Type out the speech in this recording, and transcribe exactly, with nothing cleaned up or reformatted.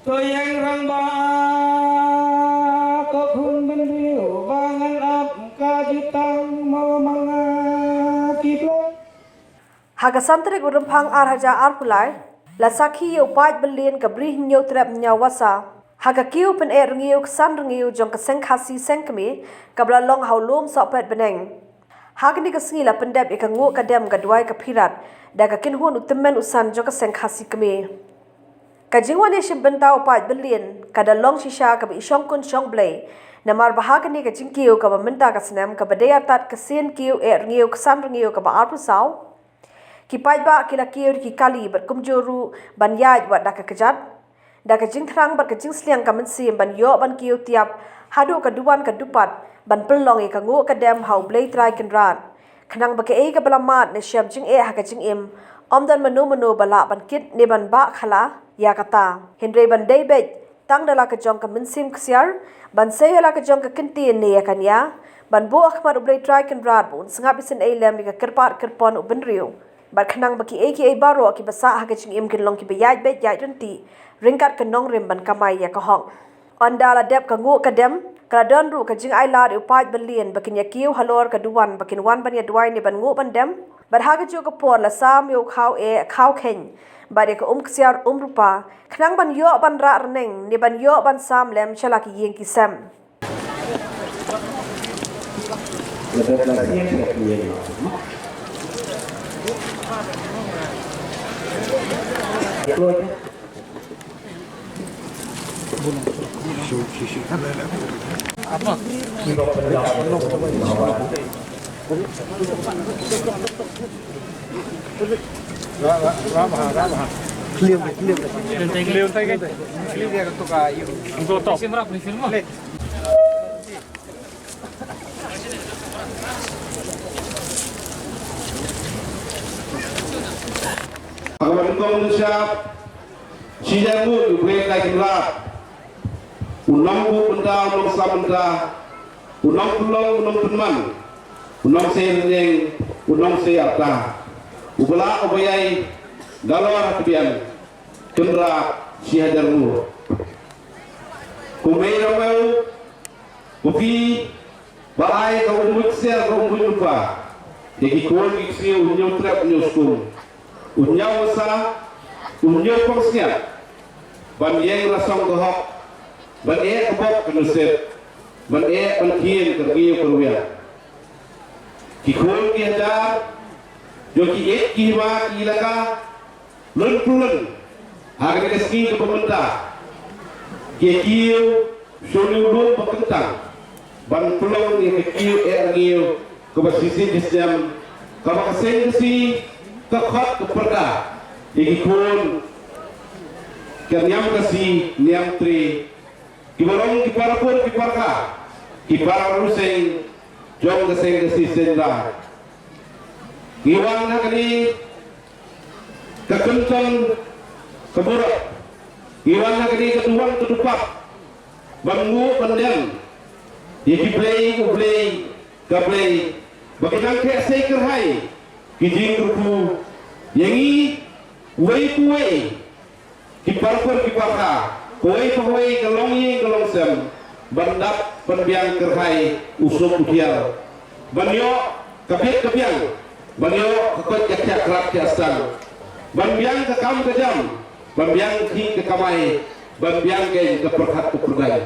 To ïeng rangbah, ko khun bynriew ba ngan ap ka jutang mo manga ki blei. Ha ka san tarik u Rymphang ar hajar arphew lai, la sakhi ïa u paid byllien ka Bri Hynñiewtrep Hynñiewwasa ha ka kiew pyneh rngiew ksan rngiew jong ka Seng Khasi Seng Kmie, kaba la long ha u lum Sohpet Bneng. Ha kane ka sngi la pyndep ïa ka nguh ka dem ka duwai ka phirat da ka kynhun u tymmen u san jong ka Seng Khasi Kmie. Ka jingwan ïashimbynta u paid byllien ka da long shisha kaba i shongkun shongblei, namar ba ha kane ka jingkiew kaba mynta ka snem, kaba dei artat ka sien kiew eh rngiew ksan rngiew kaba arphew saw, ki paidbah ki la kiew da ki kali bad kumjuh ruh ban ïaid wat da ka kjat, da ka jingthrang bad ka jingsliang ka mynsiem ban ïoh ban kiew tiap haduh ka duwan ka dupat ban pynlong ïa ka nguh ka dem ha U Blei Trai Kynrad, khnang ba kaei kaba la mad ne shem jingeh ha ka jingim, ym don mano mano ba lah ban kit ne ban bah khala ïa kata, hynrei ban dei beit tang da la ka jong ka mynsiem ksiar, ban sei ha la ka jong ka kyntien ne ïa ka nia, ban buh ha khmat U Blei Trai Kynrad ba un sngap isynei lem ïa ka kyrpad kyrpon u bynriew, bad khnang ba kiei kiei baroh kiba sah ha ka jingim kin long kiba ïaid beit ïaid ryntih ryngkat ka nongrim ban kamai ïa ka hok. Ynda la dep ka nguh ka dem, ka la don ruh ka jingailad ïa u paid byllien ba kin ïa kiew halor ka duwan ba kin wan ban ïa duwai ne ban nguh ban dem. Bad ha kajuh ka por la sam ïa u khaw eh khaw kheiñ bad ïa ka um ksiar um rupa, khnang ban ïoh ban rah rneng ne ban ïoh ban sam lem sha la ki ïing ki sem. Haba nyngkong nyngshap, shi ïa u Blei Trai Kynrad, u nongbuh bynta, u nongsam bynta, u nongpynlong, u nongpynman, u nongsei rynïeng, u nongsei arta, uba lah uba ïai da lor ha tbian Kynrad Shihajar Mur. Kumne ruh, Ba phi ba ai ka umbuit ksiar ka umbuit lypa ïa ki khun ki ksiew, u Hynñiewtrep Hynñiewskum, u Hynñiewwasa, u Hynñiewpyngsñiat, ban ïeng rasong ka hok, ban eh ka bok ka nusip, ban eh ban khien ka rngiew ka rwiang. Ki khun ki hajar jong ki ïeit ki hima ki elaka, lun pulun ha kane ka sngi kaba mynta, ki ïa kiew sha une u lum ba kyntang ban pynlong ïa ka kiew eh rngiew kaba shisien shisnem, kaba ka Seng Khasi ka khot ka pyrta ïa ki khun ka Niam Khasi Niam Tre, kiba long ki para kur ki para kha, ki para rynsiej jong ka Seng Khasi Seng Raij. Ngi wan ha kane ka kyntang ka burom, ngi wan ha kane ka duwan ka dupat ban nguh ban dem ïa ki blei, U Blei, ka Blei, ba kin nang theh sei kyrhai ki jingkyrkhu ïa ngi uwei pa uwei, ki para kur ki para kha, kawei pa kawei, ka longïing ka longsem, ban dap ban biang kyrhai u suk u thiar, ban ïoh ka bit ka biang, ban ïoh ka koit ka khiah krad khiah stang, ban biang ka kam ka jam, ban biang ka khih ka kamai, ban biang ka pyrkhat ka pyrdaiñ.